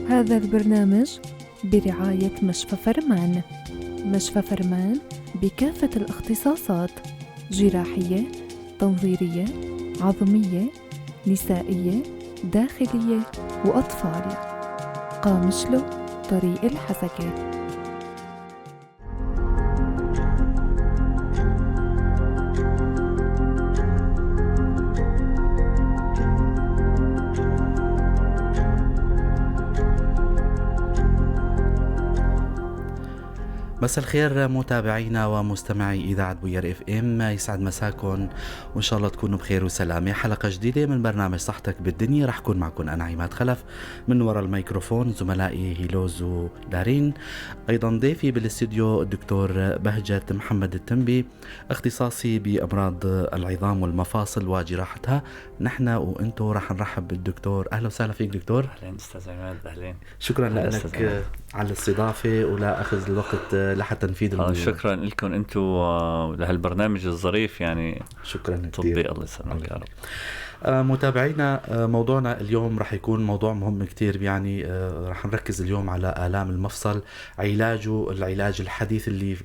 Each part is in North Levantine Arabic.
هذا البرنامج برعاية مشفى فرمان. مشفى فرمان بكافة الاختصاصات: جراحية، تنظيرية، عظمية، نسائية، داخلية وأطفال. قامشلو، طريق الحسكة. مساء الخير متابعينا ومستمعي إذاعة بوير FM، يسعد مساكم وإن شاء الله تكونوا بخير وسلامة. حلقة جديدة من برنامج صحتك بالدنيا، رح كون معكم أنا عماد خلف من وراء الميكروفون، زملائي هيلوز ودارين، أيضا ضيفي بالاستديو الدكتور بهجت محمد التنبي، اختصاصي بأمراض العظام والمفاصل وجراحتها. نحن وإنتو رح نرحب بالدكتور. أهلا وسهلا فيك دكتور. أهلين أستاذ عماد. أهلين، شكرا لك على الاستضافة ولا أخذ الوقت لحتى نفيد. شكرا لكم انتم لهالبرنامج الظريف، يعني شكرا كثير. تطبيق الله يسلمك يا رب. متابعينا، موضوعنا اليوم رح يكون موضوع مهم كتير، يعني رح نركز اليوم على آلام المفصل، علاجه، العلاج الحديث اللي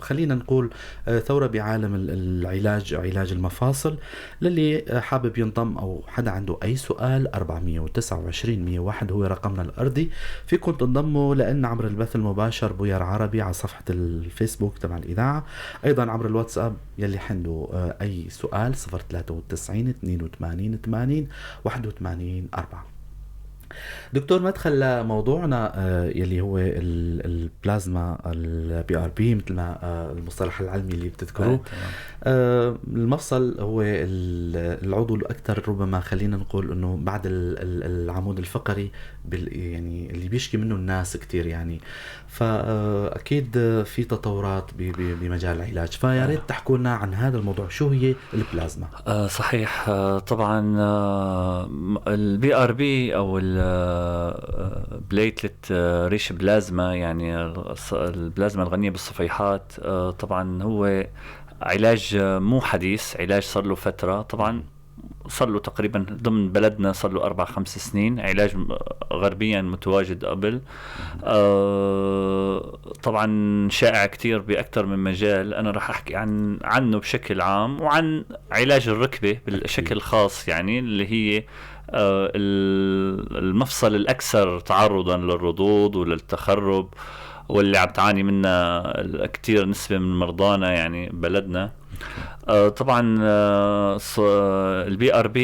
خلينا نقول ثورة بعالم العلاج، علاج المفاصل. للي حابب ينضم أو حدا عنده أي سؤال، 429 101 هو رقمنا الأرضي، فيكم تنضموا لأن عبر البث المباشر بوير عربي على صفحة الفيسبوك تبع الإذاعة، أيضا عبر الواتساب يلي عنده أي سؤال 093 82 80 81 4. دكتور، مدخل لموضوعنا يلي هو البلازما ال PRP، مثل ما المصطلح العلمي اللي بتذكروه. المفصل هو العضو الاكثر ربما، خلينا نقول انه بعد العمود الفقري، يعني اللي بيشكي منه الناس كثير، يعني فاكيد في تطورات بمجال العلاج، فيا ريت تحكوا لنا عن هذا الموضوع، شو هي البلازما؟ صحيح، طبعا ال PRP او platelet rich plasma، يعني البلازما الغنية بالصفيحات، طبعا هو علاج مو حديث، علاج صار له فترة، طبعا صار له تقريبا ضمن بلدنا صار له 4-5 سنين، علاج غربيا متواجد قبل، طبعا شائع كتير بأكثر من مجال. أنا راح أحكي عنه بشكل عام وعن علاج الركبة بشكل خاص، يعني اللي هي المفصل الأكثر تعرضا للرضوض وللتخرب واللي عم تعاني منه كتير نسبة من مرضانا يعني بلدنا. طبعا ال PRP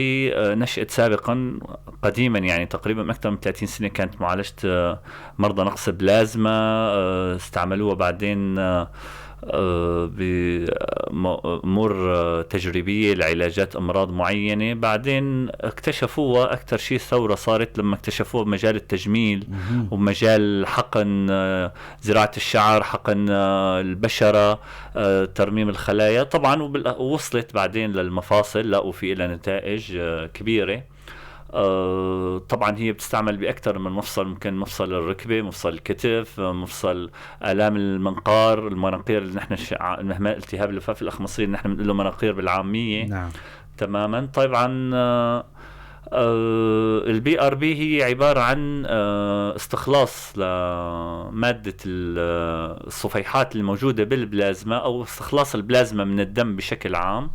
نشأت سابقا قديما، يعني تقريبا اكثر من 30 سنة كانت معالجة مرضى نقص بلازما، استعملوها بعدين بأمور تجريبية لعلاجات أمراض معينة. بعدين اكتشفوها أكثر شيء، ثورة صارت لما اكتشفوها بمجال التجميل ومجال حقن زراعة الشعر، حقن البشرة، ترميم الخلايا طبعا، ووصلت بعدين للمفاصل، لقوا في لها نتائج كبيرة. طبعا هي بتستعمل بأكثر من مفصل، ممكن مفصل الركبة، مفصل الكتف، مفصل آلام المنقار، المناقير اللي نحن التهاب اللفاف الأخمصي اللي نحن بنقول له مناقير بالعامية. نعم تماما. طبعا ال PRP هي عبارة عن استخلاص لمادة الصفيحات الموجودة بالبلازما، أو استخلاص البلازما من الدم بشكل عام،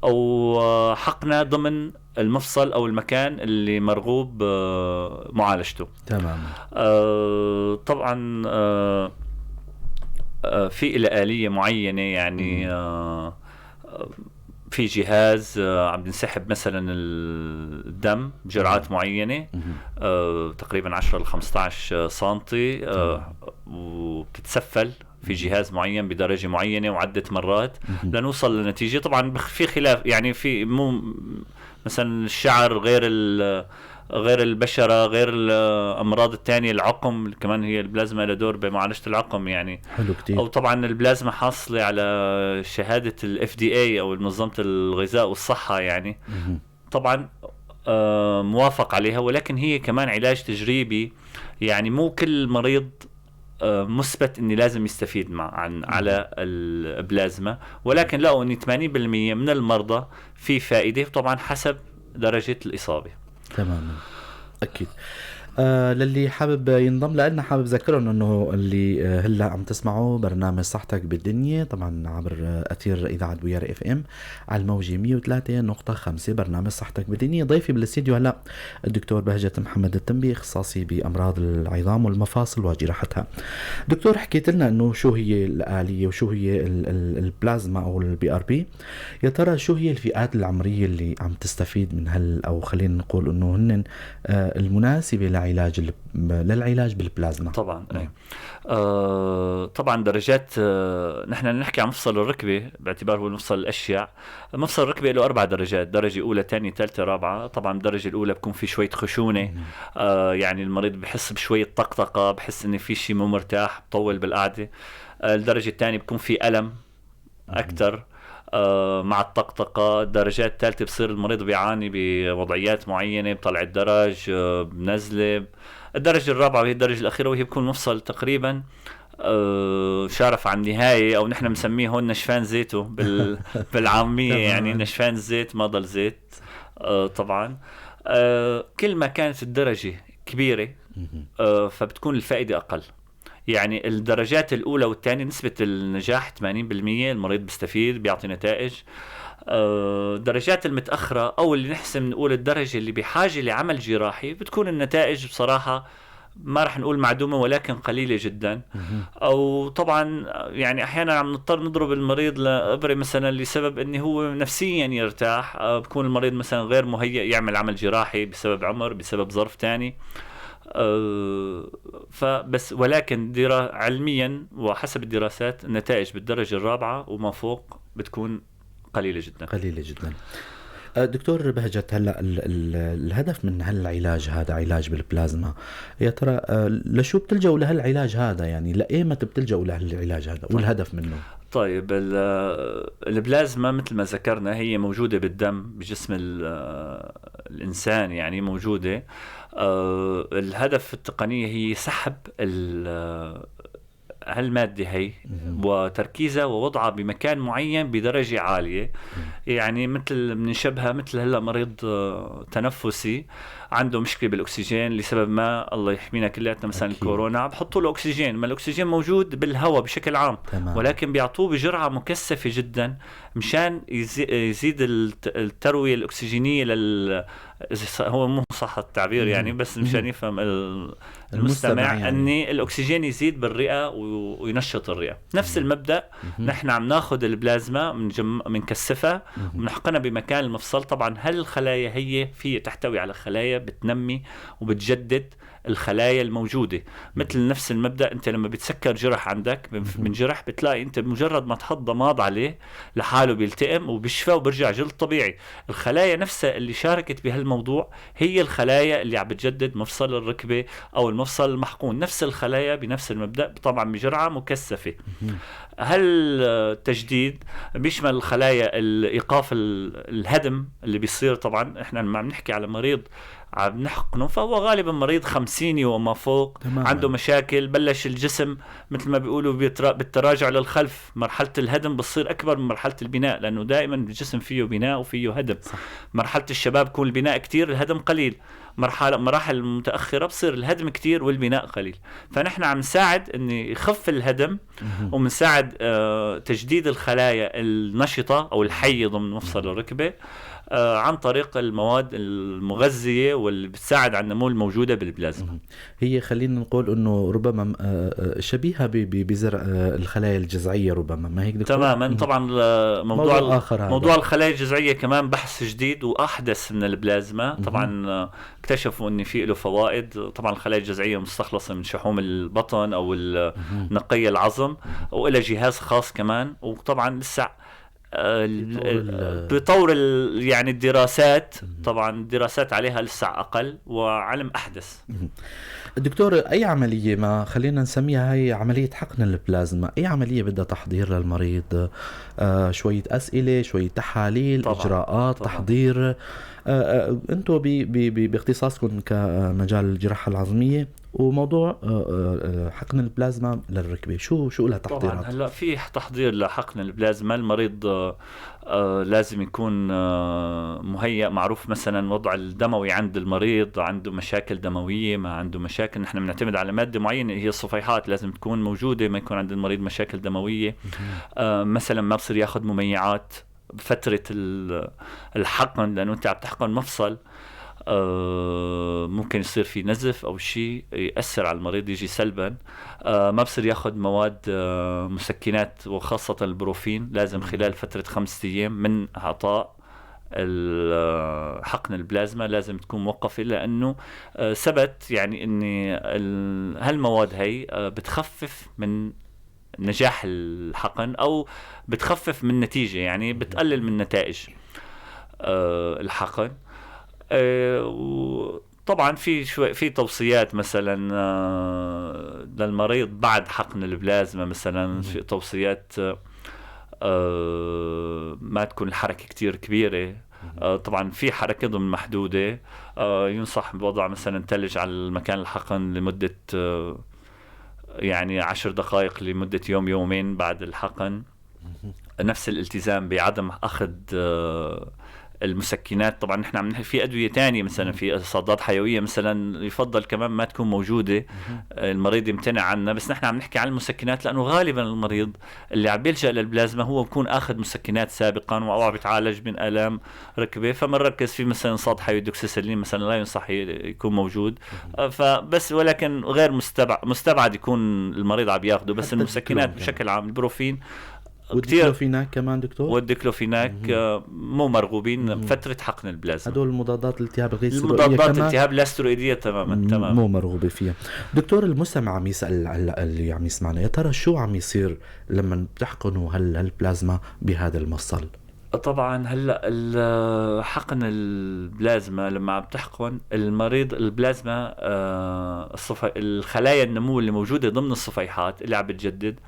أو حقنها ضمن المفصل أو المكان اللي مرغوب معالجته. تمام. طبعا في إلى آلية معينة، يعني في جهاز عم بنسحب مثلا الدم بجرعات معينة، تقريبا 10 ل 15 سنتي، وبتتسفل في جهاز معين بدرجة معينة وعدة مرات لنوصل لنتيجة. طبعا في خلاف، يعني في مو مثلا الشعر غير البشرة، غير الأمراض الثانية، العقم كمان هي البلازما لها دور بمعالجة العقم يعني. حلو كتير. أو طبعا البلازما حاصلة على شهادة ال FDA أو منظمة الغذاء والصحة، يعني طبعا موافق عليها، ولكن هي كمان علاج تجريبي، يعني مو كل مريض مثبت اني لازم يستفيد مع عن على البلازما، ولكن لقوا ان 80% من المرضى في فائدة، طبعا حسب درجة الإصابة. تماما، أكيد. للي حابب ينضم لنا، حابب اذكرهم انه اللي هلا عم تسمعوا برنامج صحتك بالدنيا طبعا عبر اثير اذاعة بويار FM على الموجه 103.5، برنامج صحتك بالدنيا. ضيفي بالاستديو هلا الدكتور بهجت محمد التنبي، اختصاصي بامراض العظام والمفاصل وجراحتها. دكتور، حكيت لنا انه شو هي الآلية وشو هي البلازما او ال PRP. يا ترى شو هي الفئات العمرية اللي عم تستفيد من هال، او خلينا نقول انه هن المناسبة للعلاج بالبلازما؟ طبعا اي طبعا درجات، نحن نحكي عن مفصل الركبة باعتباره هو المفصل الاشيع. مفصل الركبة له 4 درجات، درجه اولى، ثانية، ثالثة، رابعه. طبعا الدرجة الاولى بكون في شوية خشونة، يعني المريض بحس بشوية طقطقة، بحس انه في شيء مو مرتاح، بطول بالقعده. الدرجة الثانية بكون في الم اكثر مع الطقطقة. الدرجات الثالثة بصير المريض بيعاني بوضعيات معينة، بطلع الدرج، بنزلة. الدرجة الرابعة وهي الدرجة الأخيرة، وهي بكون مفصل تقريبا شارف عن النهاية، أو نحن بنسميه هون نشفان زيته بالعامية، يعني نشفان زيت، ما ضل زيت. طبعا كل ما كانت الدرجة كبيرة فبتكون الفائدة أقل. يعني الدرجات الأولى والثانية نسبة النجاح 80%، المريض بيستفيد، بيعطي نتائج. الدرجات المتأخرة أو اللي نحسن نقول الدرجة اللي بحاجة لعمل جراحي، بتكون النتائج بصراحة ما رح نقول معدومة ولكن قليلة جدا. أو طبعا يعني أحيانا عم نضطر نضرب المريض لإبرة مثلا لسبب أنه هو نفسيا يرتاح، بكون المريض مثلا غير مهيئ يعمل عمل جراحي بسبب عمر، بسبب ظرف تاني. فبس ولكن علميا وحسب الدراسات النتائج بالدرجة الرابعة وما فوق بتكون قليلة جدا، قليلة جدا. دكتور بهجت، هلا الهدف من هالعلاج هذا، علاج بالبلازما، يا ترى لشو بتلجأوا لهالعلاج هذا؟ يعني لأيمتى بتلجأوا لهالعلاج هذا والهدف منه؟ طيب، البلازما مثل ما ذكرنا هي موجودة بالدم بجسم الإنسان، يعني موجودة. الهدف التقنية هي سحب هالمادة هي وتركيزها ووضعها بمكان معين بدرجة عالية. يعني مثل بنشبهها مثل هلا مريض تنفسي عنده مشكلة بالأكسجين لسبب ما، الله يحمينا كلياتنا، مثلا الكورونا، بحطوا له أكسجين، ما الأكسجين موجود بالهواء بشكل عام. تمام. ولكن بيعطوه بجرعة مكثفة جدا مشان يزيد التروية الأكسجينية هو مو صح التعبير يعني، بس مشان يفهم المستمع يعني أن الأكسجين يزيد بالرئة وينشط الرئة. نفس المبدأ، نحن عم ناخذ البلازما منكثفها وبنحقنها بمكان المفصل. طبعا هالخلايا هي في تحتوي على خلايا بتنمي وبتجدد الخلايا الموجودة. مثل نفس المبدأ، أنت لما بتسكر جرح عندك من جرح، بتلاقي أنت بمجرد ما تحط ضماد عليه لحاله بيلتئم وبيشفى وبرجع جلد طبيعي. الخلايا نفسها اللي شاركت بهالموضوع هي الخلايا اللي عم بتجدد مفصل الركبة أو المفصل المحقون، نفس الخلايا بنفس المبدأ، طبعا بجرعة مكثفة. هل التجديد بيشمل الخلايا الإيقاف الهدم اللي بيصير؟ طبعا احنا لما عم نحكي على مريض عم نحقنه فهو غالبا مريض 50 وما فوق. تمام. عنده مشاكل، بلش الجسم مثل ما بيقولوا بالتراجع للخلف، مرحلة الهدم بتصير أكبر من مرحلة البناء، لأنه دائما الجسم فيه بناء وفيه هدم. صح. مرحلة الشباب بكون البناء كتير، الهدم قليل. مراحل متأخرة بصير الهدم كتير والبناء قليل. فنحن عم نساعد إن يخف الهدم، ومنساعد تجديد الخلايا النشطة أو الحية ضمن مفصل الركبة عن طريق المواد المغذية واللي بتساعد على النمو الموجودة بالبلازما. هي خلينا نقول انه ربما شبيهة بزرع الخلايا الجذعية، ربما، ما هيك دكتور؟ تماما. طبعا موضوع الخلايا الجذعية كمان بحث جديد وأحدث من البلازما. طبعا اكتشفوا ان في له فوائد. طبعا الخلايا الجذعية مستخلصة من شحوم البطن او نقي العظم، وإلها جهاز خاص كمان. وطبعا لسه بطور يعني الدراسات، طبعا الدراسات عليها لسه أقل وعلم أحدث. دكتور، أي عملية، ما خلينا نسميها هي عملية حقن البلازما، أي عملية بدها تحضير للمريض، شوية أسئلة، شوية تحاليل، طبعًا، إجراءات، طبعًا، تحضير. أنتم باختصاصكم كمجال الجراحة العظمية وموضوع حقن البلازما للركبه، شو لها تحضيرات؟ طبعا هلا في تحضير لحقن البلازما، المريض لازم يكون مهيأ، معروف مثلا وضع الدموي عند المريض، عنده مشاكل دموية ما عنده مشاكل. نحن بنعتمد على مادة معينة هي الصفيحات، لازم تكون موجودة، ما يكون عند المريض مشاكل دموية. مثلا ما بصير ياخذ مميعات بفترة الحقن، لأنه أنت عم تحقن مفصل، ممكن يصير في نزف أو شيء يأثر على المريض يجي سلبا. ما بصير ياخذ مواد مسكنات، وخاصة البروفين، لازم خلال فترة 5 أيام من إعطاء حقن البلازما لازم تكون موقفة، لأنه ثبت يعني أن هالمواد هي بتخفف من نجاح الحقن أو بتخفف من نتيجة، يعني بتقلل من نتائج الحقن. وطبعا في توصيات مثلا للمريض بعد حقن البلازما، مثلا في توصيات ما تكون الحركة كتير كبيرة. طبعا في حركة ضمن محدودة، ينصح بوضع مثلا ثلج على مكان الحقن لمدة يعني 10 دقائق لمدة يوم يومين بعد الحقن. نفس الالتزام بعدم أخذ المسكنات. طبعا نحن عم نحكي في ادوية ثانية، مثلا في صادات حيوية مثلا يفضل كمان ما تكون موجودة، المريض يمتنع عنها، بس نحن عم نحكي عن المسكنات لانه غالبا المريض اللي عم بيلجا للبلازما هو بكون اخذ مسكنات سابقا او عم بيتعالج من الام ركبه، فبنركز في مثلا صاد حيوي دوكسيسيلين مثلا لا ينصح يكون موجود، فبس ولكن غير مستبعد يكون المريض عم ياخده، بس المسكنات بشكل عام البروفين والديكلوفيناك كمان دكتور، والديكلوفيناك مو مرغوبين بفترة حقن البلازما. هدول مضادات الالتهاب الغير ستيرويدية، مضادات الالتهاب لا ستيرويدية تماما تماما مو مرغوبة فيها. دكتور المستمع عم يسأل اللي عم يسمعنا، يا ترى شو عم يصير لما بتحقنوا هالبلازما بهذا المفصل؟ طبعا هلا حقن البلازما لما عم تحقن المريض البلازما الخلايا النمو اللي موجودة ضمن الصفيحات اللي عم بتجدد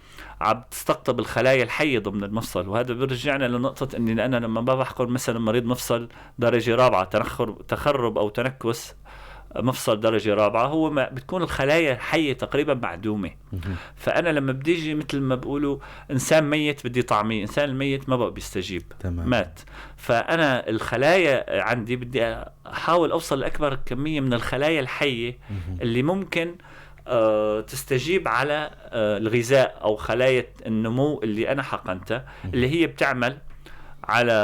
عم تستقطب الخلايا الحية ضمن المفصل، وهذا بيرجعنا لنقطة اني انا لما بحقن مثلا مريض مفصل درجه رابعه تخرب او تنكس مفصل درجة رابعة، هو ما بتكون الخلايا الحية تقريبا معدومة. فأنا لما بدي اجي مثل ما بقولوا إنسان ميت بدي طعميه، إنسان الميت ما بقى بيستجيب، تمام. مات. فأنا الخلايا عندي بدي أحاول أوصل لأكبر كمية من الخلايا الحية اللي ممكن تستجيب على الغذاء أو خلايا النمو اللي أنا حقنتها، اللي هي بتعمل على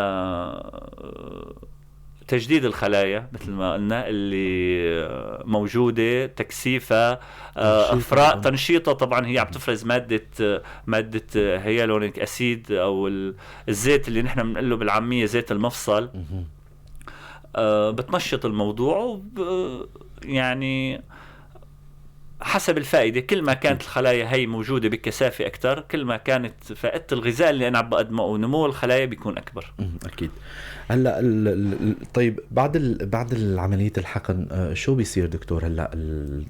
تجديد الخلايا مثل ما قلنا اللي موجودة، تكثيفها، افراء، تنشيطها. طبعا هي عم تفرز مادة hyaluronic acid او الزيت اللي نحن بنقول له بالعامية زيت المفصل. بتنشط الموضوع يعني حسب الفائدة، كل ما كانت الخلايا هي موجودة بكثافة أكثر، كل ما كانت فائدة الغذاء اللي أنا عم بقدمه ونمو الخلايا بيكون أكبر. أكيد. هلا طيب بعد العملية الحقن شو بيصير دكتور؟ هلا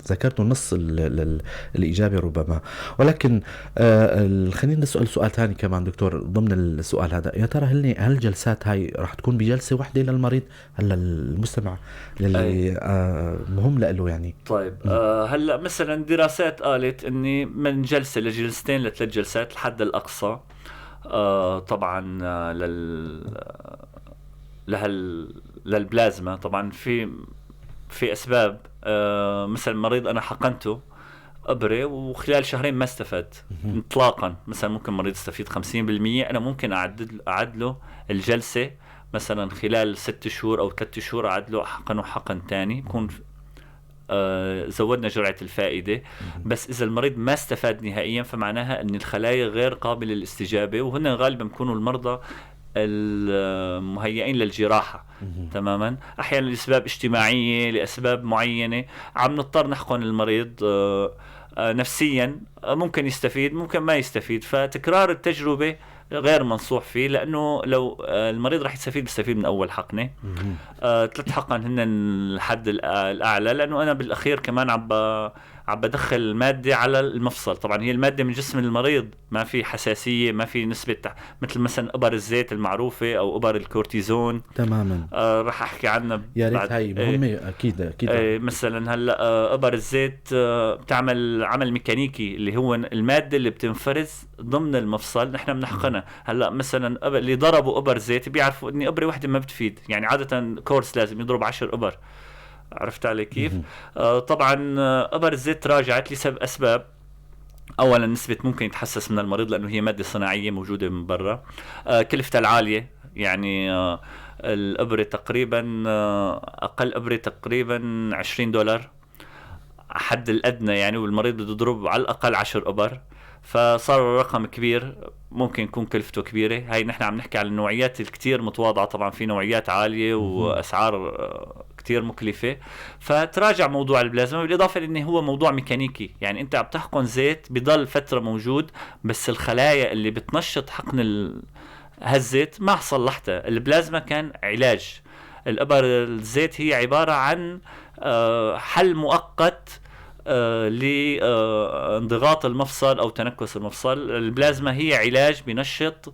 ذكرتوا نص الإجابة ربما، ولكن خلينا نسأل سؤال ثاني كمان دكتور ضمن السؤال هذا، يا ترى هل الجلسات هاي راح تكون بجلسة واحدة للمريض؟ هلا المستمع اللي مهم له يعني. طيب هلا مثلا دراسات قالت اني من جلسه لجلستين لثلاث جلسات الحد الاقصى، طبعا للبلازما. طبعا في اسباب، مثلا مريض انا حقنته ابره وخلال شهرين ما استفاد اطلاقا، مثلا ممكن مريض يستفيد 50%، انا ممكن اعدله الجلسة مثلا خلال 6 شهور او 3 شهور، اعدله حقنه حقن ثاني، بكون زودنا جرعة الفائدة. بس إذا المريض ما استفاد نهائيا فمعناها أن الخلايا غير قابلة للاستجابة، وهن غالبا بيكونوا المرضى المهيئين للجراحة. تماما. أحيانا لأسباب اجتماعية، لأسباب معينة عم نضطر نحقن المريض نفسيا، ممكن يستفيد ممكن ما يستفيد، فتكرار التجربة غير منصوح فيه، لأنه لو المريض رح يستفيد بيستفيد من أول حقنة. 3 حقن هن الحد الأعلى، لأنه أنا بالأخير كمان عم عم بدخل المادة على المفصل. طبعا هي المادة من جسم المريض، ما في حساسية، ما في نسبه مثل مثلا ابر الزيت المعروفة او ابر الكورتيزون. تماما. رح احكي عنها يا ريت، هاي مهمة. اكيد اكيد. مثلا هلا ابر الزيت بتعمل عمل ميكانيكي اللي هو المادة اللي بتنفرز ضمن المفصل نحن بنحقنها. هلا مثلا اللي ضربوا ابر زيت بيعرفوا اني ابره واحدة ما بتفيد، يعني عادة course لازم يضرب 10 ابر. عرفت علي كيف؟ طبعا ابر الزيت تراجعت لسبب اسباب. اولا نسبه ممكن يتحسس من المريض لانه هي مادة صناعية موجودة من برا، كلفتها العالية، يعني الابره تقريبا اقل ابره تقريبا $20 حد الادنى يعني، والمريض بده يضرب على الاقل 10 ابر، فصار الرقم كبير، ممكن يكون كلفته كبيرة. هاي نحن عم نحكي على النوعيات الكتير متواضعة، طبعا في نوعيات عالية واسعار كتير مكلفة. فتراجع موضوع البلازما، بالاضافة لانه هو موضوع ميكانيكي، يعني انت عم تحقن زيت بضل فترة موجود، بس الخلايا اللي بتنشط حقن هالزيت ما صلحتها. البلازما كان علاج، الابر الزيت هي عبارة عن حل مؤقت لانضغاط المفصل او تنكس المفصل. البلازما هي علاج بنشط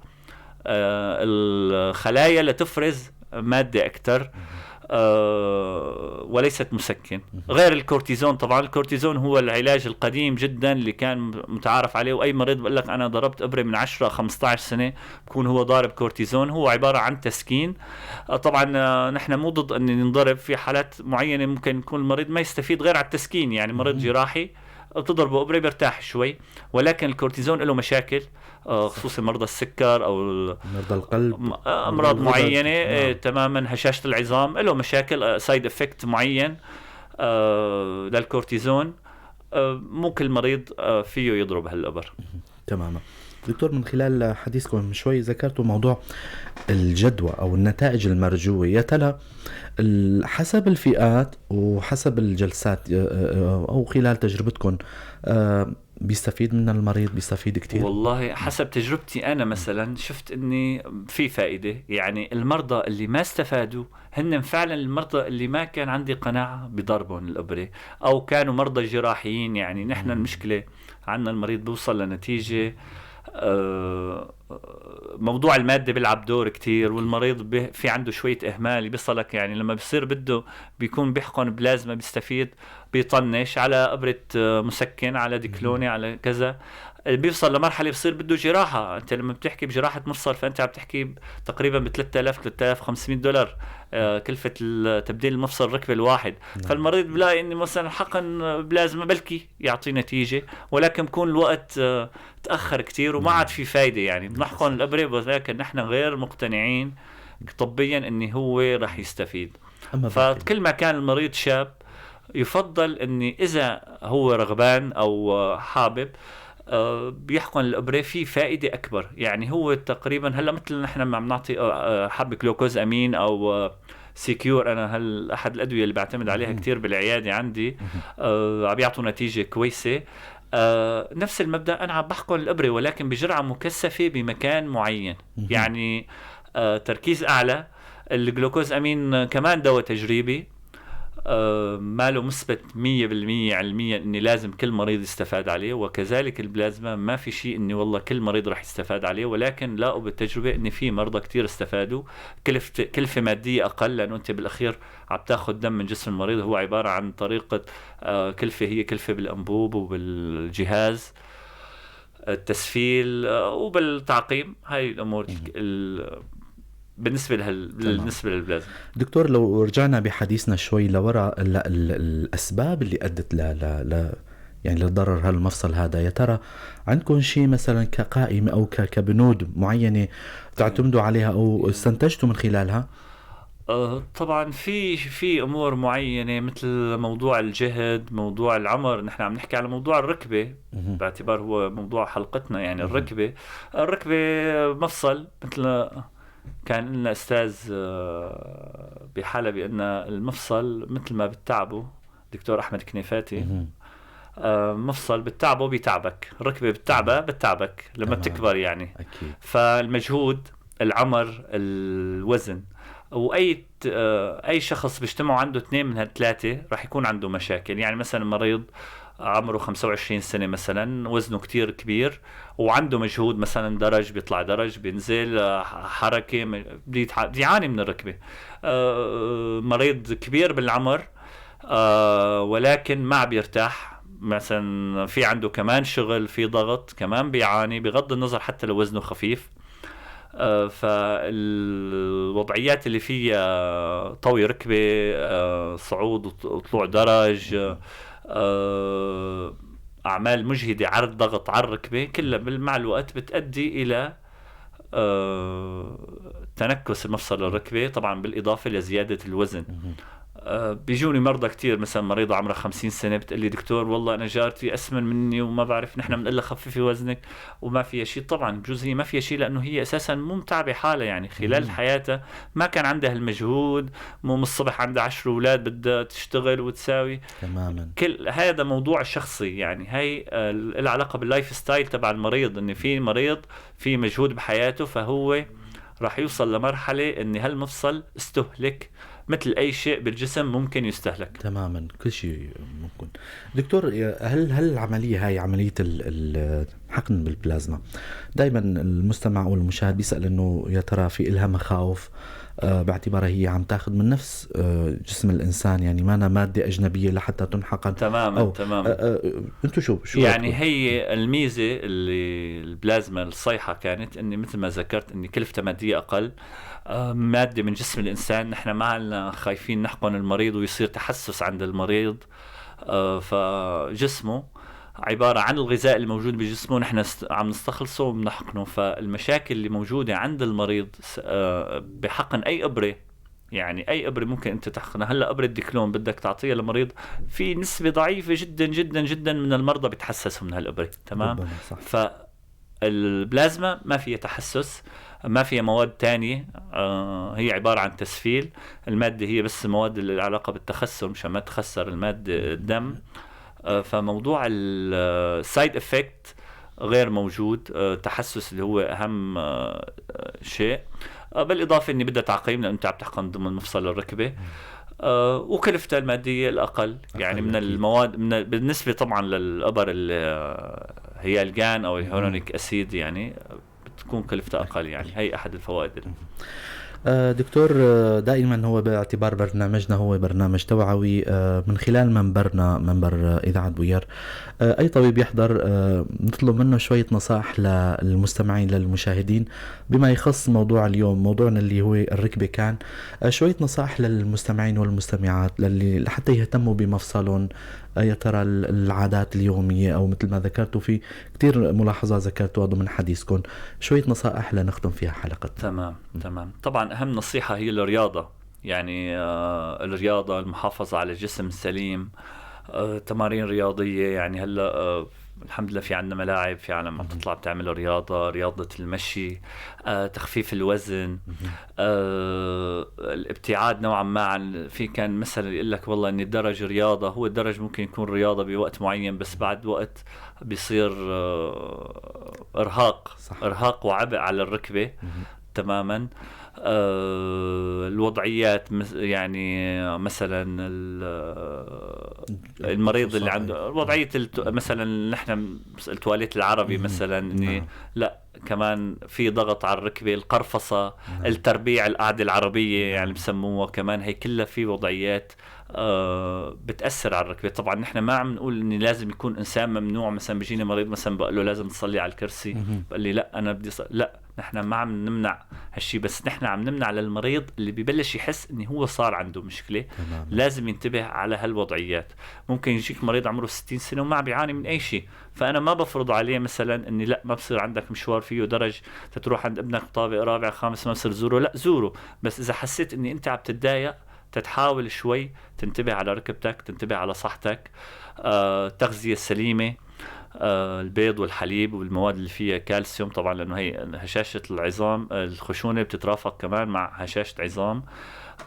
الخلايا لتفرز مادة اكثر وليست مسكن. غير الكورتيزون، طبعا الكورتيزون هو العلاج القديم جدا اللي كان متعارف عليه، واي مريض بقول لك انا ضربت ابره من 10 15 سنة بكون هو ضارب كورتيزون، هو عبارة عن تسكين. طبعا نحن مو ضد ان ننضرب، في حالات معينة ممكن يكون المريض ما يستفيد غير على التسكين، يعني مريض جراحي بتضربه ابره بيرتاح شوي، ولكن الكورتيزون له مشاكل، خصوصا مرضى السكر او مرضى القلب، امراض معينة. نعم. تماما، هشاشة العظام له مشاكل، side effect معين للكورتيزون، مو كل مريض فيه يضرب هالابر. تماما. دكتور، من خلال حديثكم من شوي ذكرتوا موضوع الجدوى او النتائج المرجوة، يا ترى حسب الفئات وحسب الجلسات او خلال تجربتكم بيستفيد من المريض، بيستفيد كثير؟ والله حسب تجربتي انا مثلا شفت اني في فائدة، يعني المرضى اللي ما استفادوا هن فعلا المرضى اللي ما كان عندي قناعة بضربهم الابره، او كانوا مرضى جراحيين. يعني نحن المشكلة عندنا المريض بيوصل لنتيجة، موضوع المادة بيلعب دور كتير، والمريض في عنده شوية إهمال بيصلك، يعني لما بيصير بده بيكون بيحقن بلازما بيستفيد، بيطنش على أبرة مسكن، على ديكلوني، على كذا، بيوصل لمرحلة بصير بده جراحة. أنت لما بتحكي بجراحة مفصل فأنت عم تحكي تقريبا ب 3000 $3500 كلفة تبديل المفصل الركبة الواحد. نعم. فالمريض بلاقي إنه مثلا حقن بلازما بلكي يعطي نتيجة، ولكن بكون الوقت تأخر كتير وما عاد في فايدة. يعني بنحقن الأبرة ولكن نحن غير مقتنعين طبيا إنه هو رح يستفيد. فكل ما كان المريض شاب يفضل إني إذا هو رغبان أو حابب بيحقن الإبرة، في فائدة أكبر. يعني هو تقريبا هلا مثل نحن عم نعطي حب جلوكوزامين أو سيكيور، أنا هل أحد الأدوية اللي بعتمد عليها كتير بالعيادة عندي، عم يعطوا نتيجة كويسة. نفس المبدأ، أنا عم بحقن الإبرة ولكن بجرعة مكثفة بمكان معين، يعني تركيز أعلى. الجلوكوزامين كمان دواء تجريبي، ما له مثبت 100% علميا اني لازم كل مريض يستفاد عليه، وكذلك البلازما ما في شيء اني والله كل مريض رح يستفاد عليه، ولكن لاقوا بالتجربة ان في مرضى كتير استفادوا، كلفه مادية اقل، لانه انت بالاخير عم تاخذ دم من جسم المريض، هو عبارة عن طريقه كلفه، هي كلفه بالانبوب وبالجهاز التسفيل وبالتعقيم، هاي الامور بالنسبة بالنسبة للبلازما. دكتور، لو رجعنا بحديثنا شوي لورا، الاسباب اللي ادت ل يعني لضرر هالمفصل هذا، يا ترى عندكم شيء مثلا كقائمه او كبنود معينة تعتمدوا عليها او استنتجتوا من خلالها؟ طبعا في امور معينة مثل موضوع الجهد، موضوع العمر. نحن عم نحكي على موضوع الركبة باعتبار هو موضوع حلقتنا، يعني الركبة مفصل. مثل كان لنا استاذ بحلب ان المفصل مثل ما بتعبه، دكتور احمد كنيفاتي، مفصل بتعبه بيتعبك، الركبة بتعبه بتعبك لما بتكبر يعني. أكيد. فالمجهود، العمر، الوزن، واي اي شخص بيجتمعوا عنده اثنين من هالثلاثه راح يكون عنده مشاكل. يعني مثلا مريض عمره 25 سنة مثلا، وزنه كتير كبير وعنده مجهود، مثلا درج بيطلع درج بينزل، حركة، بيعاني من الركبة. مريض كبير بالعمر ولكن ما بيرتاح، مثلا في عنده كمان شغل، في ضغط، كمان بيعاني، بغض النظر حتى لو وزنه خفيف. فالوضعيات اللي فيها طوي ركبة، صعود وطلوع درج، أعمال مجهدة على الضغط على الركبة، كلها مع الوقت بتؤدي إلى تنكس المفصل الركبة، طبعا بالإضافة لزيادة الوزن. بيجوني مرضى كتير، مثلا مريضة عمرها 50 سنة بتقلي دكتور والله أنا جارتي أسمن مني وما بعرف، نحن بنقول لها خففي وزنك وما فيها شيء. طبعا بجوز هي ما فيها شيء لأنه هي أساسا مو متعبة حالها، يعني خلال حياتها ما كان عندها المجهود، مو من الصبح عندها 10 أولاد بدها تشتغل وتساوي. تماما. كل هذا موضوع شخصي، يعني هي العلاقة بال lifestyle تبع المريض، إن في مريض في مجهود بحياته فهو راح يوصل لمرحلة إن هالمفصل استهلك، مثل أي شيء بالجسم ممكن يستهلك. تماما، كل شيء ممكن. دكتور، هل العملية هاي عملية الحقن بالبلازما، دايما المستمع أو المشاهد بيسأل إنه يا ترى في إلها مخاوف، باعتبارها هي عم تاخذ من نفس جسم الإنسان، يعني ما أنا مادة أجنبية لحتى تنحقن. تماما. تماما. أنتو شو يعني هي الميزة اللي البلازما الصيحة كانت إني مثل ما ذكرت إني كلفتها مادية أقل، مادة من جسم الإنسان، نحن ما لنا خايفين نحقن المريض ويصير تحسس عند المريض، فجسمه عبارة عن الغذاء الموجود بجسمه نحن عم نستخلصه وبنحقنه. فالمشاكل اللي موجودة عند المريض بحقن أي إبرة، يعني أي إبرة ممكن أنت تحقنها. هلأ إبرة ديكلون بدك تعطيها للمريض، في نسبة ضعيفة جدا جدا جدا من المرضى بيتحسسوا من هالإبرة. تمام. فالبلازما ما فيها تحسس، ما فيها مواد تانية، هي عبارة عن تسفيل المادة، هي بس مواد اللي علاقة بالتخسر مشان ما تخسر المادة الدم. فموضوع ال side effect غير موجود، تحسس اللي هو اهم شيء، بالاضافه اني بدها تعقيم لانه انت عم تحقن ضمن مفصل الركبة، وكلفتها المادية الاقل، يعني من المواد من بالنسبة طبعا للابر اللي هي الجان او ال hyaluronic acid، يعني بتكون كلفتها اقل، يعني هي احد الفوائد. دكتور، دائما هو باعتبار برنامجنا هو برنامج توعوي، من خلال منبرنا منبر إذاعة بوير، أي طبيب يحضر نطلب منه شوية نصائح للمستمعين للمشاهدين بما يخص موضوع اليوم، موضوعنا اللي هو الركبة. كان شوية نصائح للمستمعين والمستمعات للي لحتى يهتموا بمفصلهم، يا ترى العادات اليومية أو مثل ما ذكرتوا في كتير ملاحظات ذكرتوها ضمن حديثكم، شوية نصائح لنختم فيها حلقة. تمام تمام. طبعا أهم نصيحة هي الرياضة، يعني الرياضة، المحافظة على الجسم السليم، تمارين رياضية. يعني هلأ الحمد لله في عندنا ملاعب، في عالم عم تطلع بتعمل رياضة، رياضة المشي، تخفيف الوزن، الابتعاد نوعا ما عن، في كان مثلا يقول لك والله ان الدرج رياضة، هو الدرج ممكن يكون رياضة بوقت معين، بس بعد وقت بيصير ارهاق. صح. ارهاق وعبء على الركبة. تماما. الوضعيات، يعني مثلا المريض اللي عنده وضعية مثلا نحن التواليت العربي مثلا، إني لا كمان في ضغط على الركبة، القرفصة، التربيع، القعدة العربية يعني بسموها كمان، هي كلها في وضعيات بتأثر على الركبة. طبعا نحن ما عم نقول إن لازم يكون إنسان ممنوع، مثلا بيجيني مريض مثلا بقول له لازم تصلي على الكرسي، بقول لي لا أنا بدي لا، نحن ما عم نمنع هالشي، بس نحن عم نمنع للمريض اللي ببلش يحس إنه هو صار عنده مشكلة. تمام. لازم ينتبه على هالوضعيات. ممكن يجيك مريض عمره 60 سنة وما عم بيعاني من أي شيء، فأنا ما بفرض عليه مثلا إني لا ما بصير عندك مشوار فيه درج تروح عند ابنك طابق رابع خامس ما بصير زوره، لا زوره، بس إذا حسيت إني أنت عم تتضايق تتحاول شوي تنتبه على ركبتك، تنتبه على صحتك، التغذية السليمة، البيض والحليب والمواد اللي فيها كالسيوم طبعا، لأنه هي هشاشة العظام، الخشونة بتترافق كمان مع هشاشة عظام،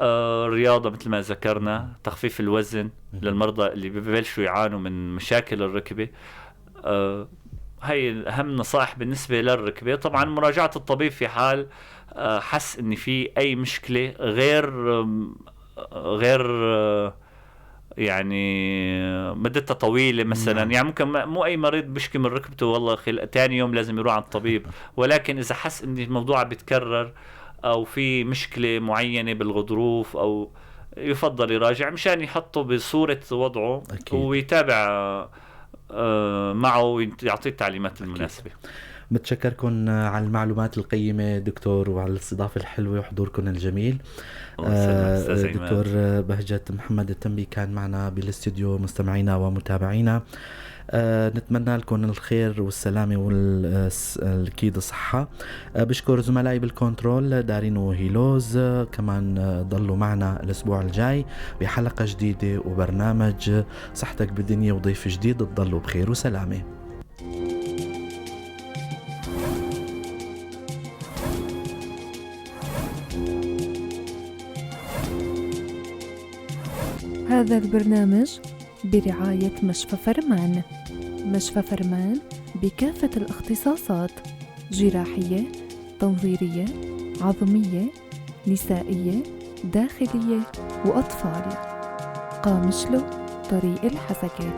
الرياضة مثل ما ذكرنا، تخفيف الوزن للمرضى اللي ببلشوا يعانوا من مشاكل الركبة. هاي أهم نصائح بالنسبة للركبة. طبعا مراجعة الطبيب في حال حس إن في أي مشكلة غير يعني مدتها طويلة مثلا. يعني ممكن مو اي مريض بيشكي من ركبته والله ثاني يوم لازم يروح عند الطبيب، ولكن اذا حس ان الموضوع بيتكرر او في مشكلة معينة بالغضروف او يفضل يراجع مشان يحطه بصورة وضعه. أكيد. ويتابع معه ويعطيه التعليمات المناسبة. بتشكركم على المعلومات القيمة دكتور، وعلى الاستضافة الحلوة وحضوركم الجميل. الله يسلمك أستاذ عماد. دكتور بهجت محمد التنبي كان معنا بالاستوديو. مستمعينا ومتابعينا، نتمنى لكم الخير والسلامة والأكيد الصحة. بشكر زملائي بالكنترول دارين وهيلوز، كمان ضلوا معنا الأسبوع الجاي بحلقة جديدة وبرنامج صحتك بالدنيا وضيف جديد. تضلوا بخير وسلامة. هذا البرنامج برعاية مشفى فرمان. مشفى فرمان بكافة الاختصاصات: جراحية، تنظيرية، عظمية، نسائية، داخلية وأطفال. قامشلو، طريق الحسكة.